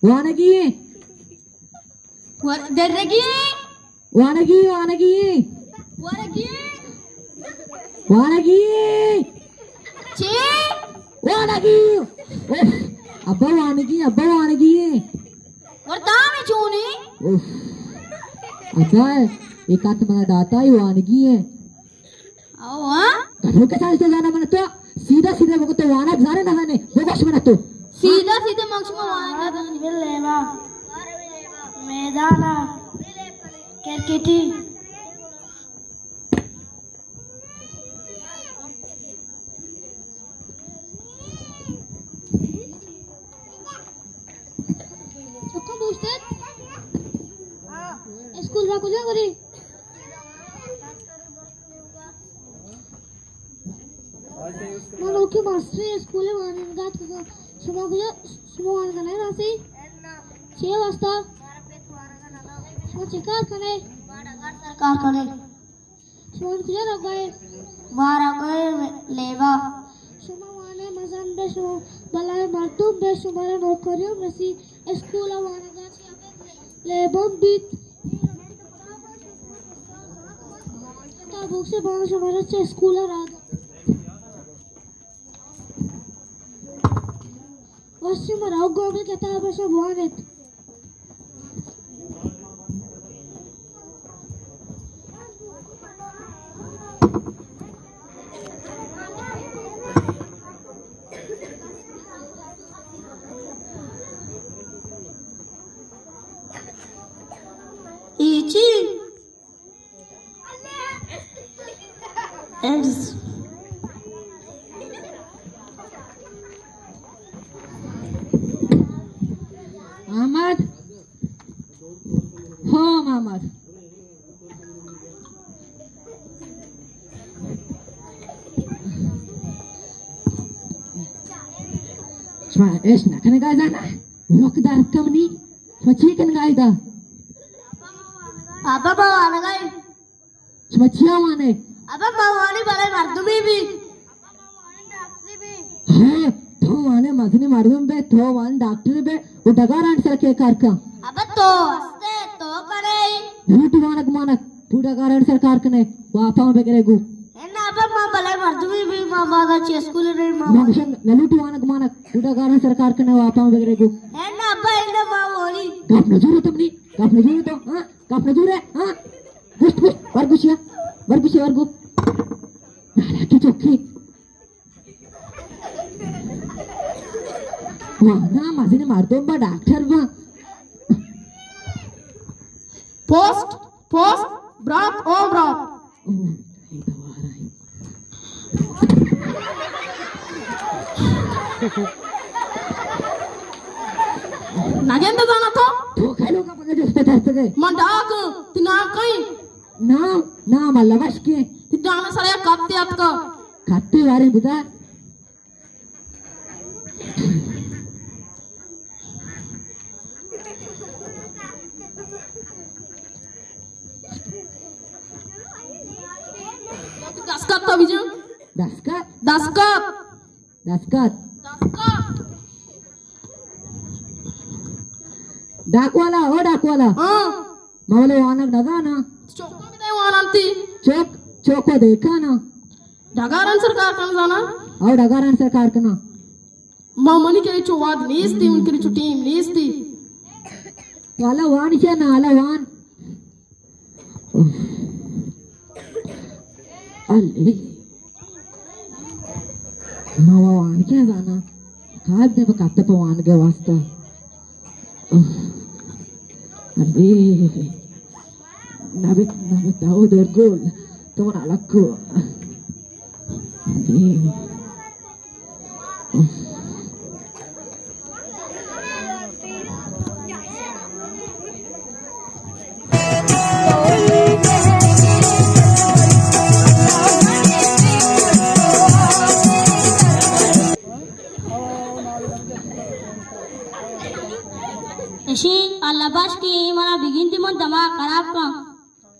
وانگی ایں۔ ور-، درگی ایں۔ وانگی، وانگی ایں۔ ورگی ایں۔ وانگی ایں۔ چی؟ وانگی۔ اوف۔ ابا وانگی، ابا وانگی ایں۔ ورتامی چونی؟ اوف۔ ابا، اے کت منا داتا، اے وانگی ایں۔ او، ہاں؟ گھرو کے سائز تو زانا من تو، سیدھا سیدھا بگو تو وانگ زانے نہ زانے، بگوش من تو۔ سیدھا سیدھا مگوش من وانگ زانے۔ لیبا۔ میدانا۔ کرکٹی۔ چکا دوست ہے؟ اسکول را کجا کرے؟ من اوکے ماسٹر اسکول وانندہ تو شما کجا، شما وانندہ نہیں راسی؟ چے واسطہ؟ شما چے کار کنے؟ کار کنے۔ شما کجا روگا ئے؟ ما روگا ئے لیبا۔ شما وانے مزن بے، شما بلائیں مردم بے، شمارا نوکری ہم رسی۔ اسکول ء وانگا چہ ابید لیب ہم بیت۔ تا بوکس بان شمارا چہ اسکول ء راہ دات۔ وش، شما روگا بے، کتاب ء شما بوانیت۔ اے چی؟ ایڈز۔ احمد۔ ہو، احمد۔ شما اش نہ کنگا زانا؟ وقت دار کم نی۔ شما چی کنگا ادا؟ ابا، ما وانگا ایں۔ شما چیا وانے؟ ابا، ما وانی بلے مردمی بی۔ ہاں، تو وانے مزنی مردم بے، تو وان ڈاکٹر بے، او ڈگاران سر کے کار کن۔ ابا، تو استے، تو کرے۔ جھوٹ وانک مانک، تو ڈگاران سر کار کنے، واپاں بگرے گو۔ اے نا ابا، ما بلے مردمی بی، ما بادا چی اسکول رے، ما ما گشن نلوٹی وانک مانک، تو ڈگاران سر کار کنے، واپاں بگرے گو۔ اے نا ابا، اے نا ما وانی۔ گپ نہ جوڑو تم نی، گپ نہ جوڑو تو، ہاں؟ گپ نہ جوڑے، ہاں؟ گوشت، گوشت، ور گوشیا، ور گوشیا، ور گو۔ نالاکی چوکی۔ وانا مزن مردم با ڈاکٹر با۔ پوسٹ، پوسٹ، براپ، او براپ۔ او، اے دوار آئی۔ نگندے زانا تو؟ تو کئی لوگا پدا جست ترتگے؟ من ڈاک، تی نام کئی؟ نام، نام اللہ بشکے۔ تی نام سرے کتے اتکا۔ کتے وارے بدا۔ دسکت تو بیجن۔ دسکت؟ دسکت۔ دسکت۔ دسکت۔ ڈاک والا، او ڈاک والا۔ ہاں۔ ما ولے وانگ نہ زاناں۔ چوکاں بدئے وانانتی۔ چوک، چوک و دیکھانا۔ ڈگاران سر کار کن زاناں۔ او ڈگاران سر کار کناں۔ ما منی کرے چو واد نیستی، من کرے چو ٹیم نیستی۔ والا وان چیا نا، والا وان۔ الی۔ ما وانگ ءَ زاناں۔ کار دے بکات پہ وانگ ءِ واسطہ۔ الی۔ نبت، نبت، او درگل۔ تو من الکو۔ الی۔ اشی اللہ بخش کہ منا بگندی من دماغ خراب کن۔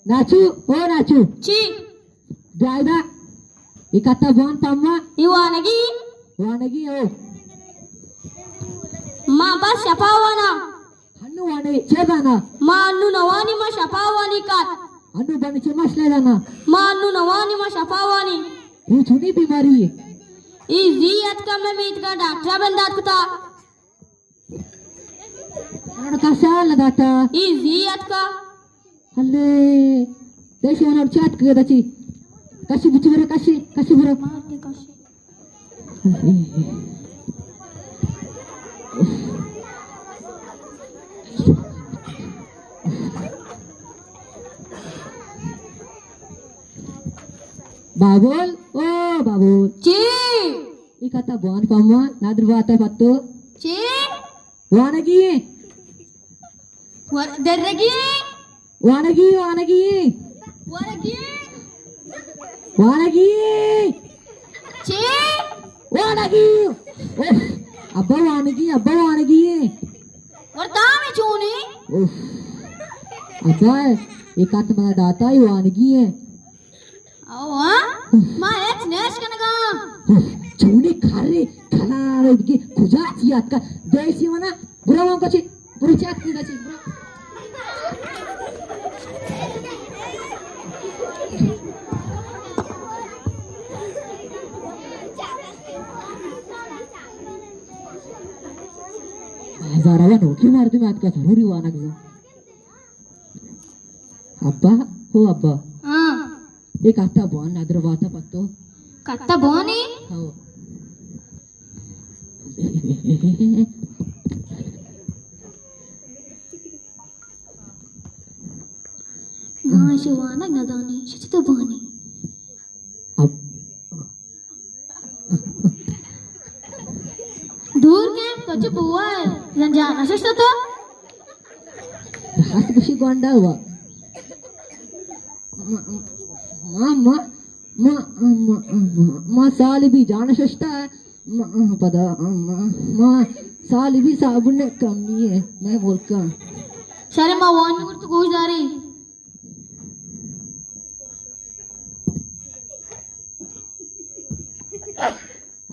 ناچو، او ناچو۔ چی؟ بیا ادا۔ اے کتا بوان پما۔ اے وانگی؟ وانگی او۔ ما بس شپا وانا۔ ہنو وانے، چے دانا؟ ما ہنو نوانی، ما شپا وانی کات۔ ہنو بن چے مش لے دانا؟ ما ہنو نوانی، ما شپا وانی۔ تو چونی بیماری ہے؟ ای زی اتکا، میں میتگا ڈاکٹر بندات کتا۔ انو کسا لداتا؟ ای زی اتکا۔ ہلے، دیشی وانا چات کے دچی۔ کشی بچی برو، کشی، کشی برو۔ بابول، او بابول۔ چی؟ ای کتا بوان پما، نادر باتا پتو۔ چی؟ وانگی ایں۔ ور-، درگی ایں۔ وانگی، وانگی ایں۔ ورگی ایں۔ وانگی ایں۔ چی؟ وانگی۔ اوف۔ ابا وانگی، ابا وانگی ایں۔ ور تامی چونی؟ اوف۔ ابا، ایک آت منا داتا ہی وانگی ایں۔ او، ہاں؟ ما ہچ نیش کنگا۔ چونی کھرے کھنا رہے کہ کجا چی آتکا؟ دیسی منا برا وان کچی، برا چات کی دچی، برا۔ ہزارہ نوکی مردم آتکا ضروری وانگ زا۔ ابا، او ابا۔ ہاں۔ اے کتا بوان ندر واتا پتو۔ کتا بوانی؟ ہو۔ ما شوانگ ندانی، شچ تو بوانی۔ اب دور کے تو چپ ہوا ہے، زن جان نششتا تو۔ راست گوشی گونڈا ہوا۔ ما، ما، ما، ما، ما، ما، ما سال بھی جان ششتا ہے۔ ما، پدا، ما، ما سال بھی صابن کمی ہے، میں ملکا۔ شرم آوان نور تو گوش داری۔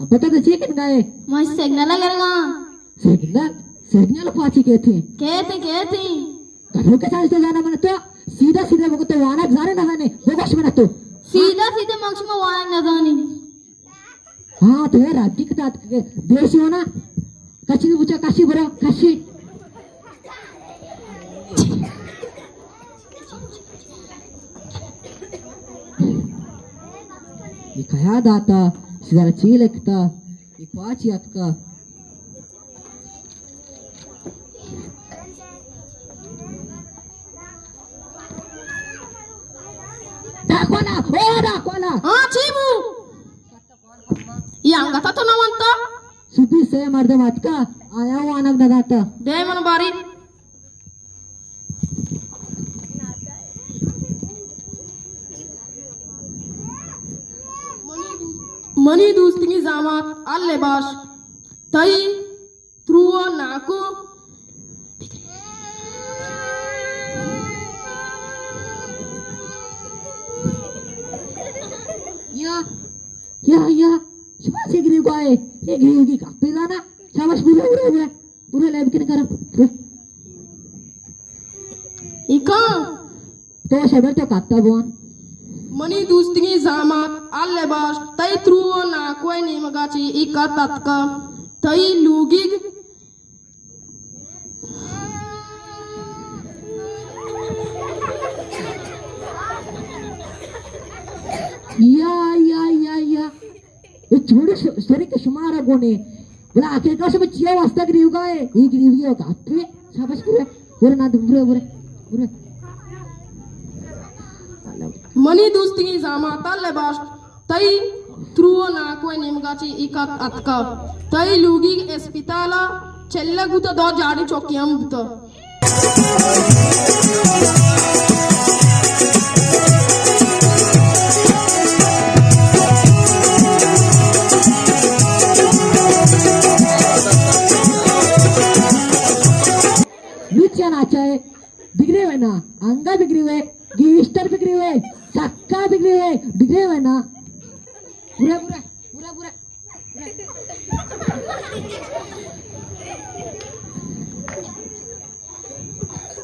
ابا تو چی کنگا ئے؟ من سگنل گرگا۔ سگنل؟ سگنل پاچی کہتے ہیں؟ کہتے، کہتے ہیں۔ گھروں کے ساتھ تو جانا من تو سیدھا سیدھا بگو تو وانک زانے نہ زانے، بگوش من تو۔ سیدھا سیدھا مکش ما وانک نہ زانی۔ ہاں، تو اے راجی کتا دیسی ہونا۔ کشی بچا، کشی برا، کشی۔ یہ کیا داتا؟ سیدھا چی لکھتا؟ یہ کواچی اتکا؟ ڈاکوالا، او ڈاکوالا۔ ہاں، چی بو؟ یہ انگتا تو نہ وانتا؟ سدی سے مردم اتکا، آیا وانگ نہ داتا۔ دے من باری۔ منی دوستگی زامات، اللہ باش۔ تئی ترو و ناکو۔ یا، یا، یا، شما چے گریوگا ئے؟ یہ گریوگی گپے زانا۔ شاباش، برو، برو، برو۔ برو، لیب کن کرا۔ برو۔ ایکا۔ تو شبر تو کتا بوان۔ منی دوستگی زامات، اللہ باش، تئی ترو و ناکوئے نیمگا چی ای کت اتکا۔ تئی لوگیگ۔ یا، یا، یا، یا۔ اے چوڑے ش-، شری کہ شمارا گونے۔ بلا آخر کا شما چیا واسطہ گریوگا ئے؟ اے گریوگی ہو گپے۔ شاباش کرے۔ برے نا برے، برے۔ برے۔ منی دوستگی زامات، اللہ باش۔ تئی ترو و ناکوئے نیمگا چی ای کت اتکا۔ تئی لوگی اسپتالا چلگ بوتا، دو جاڑی چوکی ہم بوتا۔ نوچا ناچا ئے، بگرے وینا، انگا بگرے وے، گیشتر بگرے وے، سکا بگرے وے، بگرے وینا۔ برے، برے، برے، برے۔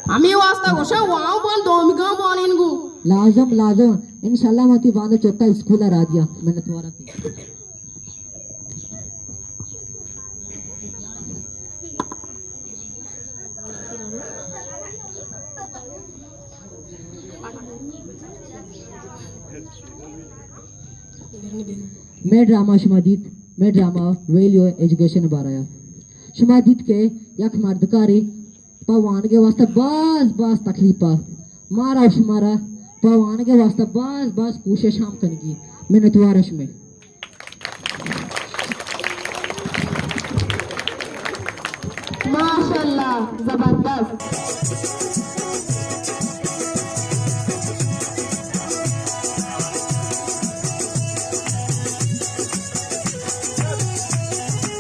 ہمے واسطہ گوشاں، واؤ بان دومیگاں بانین گو۔ لازم، لازم۔ انشاءاللہ ما تی باندا چکا اسکول ءَ را دیا۔ منتوار آں۔ مئے ڈرامہ شما دیت، مئے ڈرامہ ویلیو ایجوکیشن بارہ ءَ۔ شما دیت کہ یک مردکارے پہ وانگ ءِ واستہ باز باز تکلیف ءَ، مارا و شمارا پہ وانگ ءِ واستہ باز باز کوشش ہم کنگی۔ منتوار شمئے۔ ماشاءاللہ، زبردست۔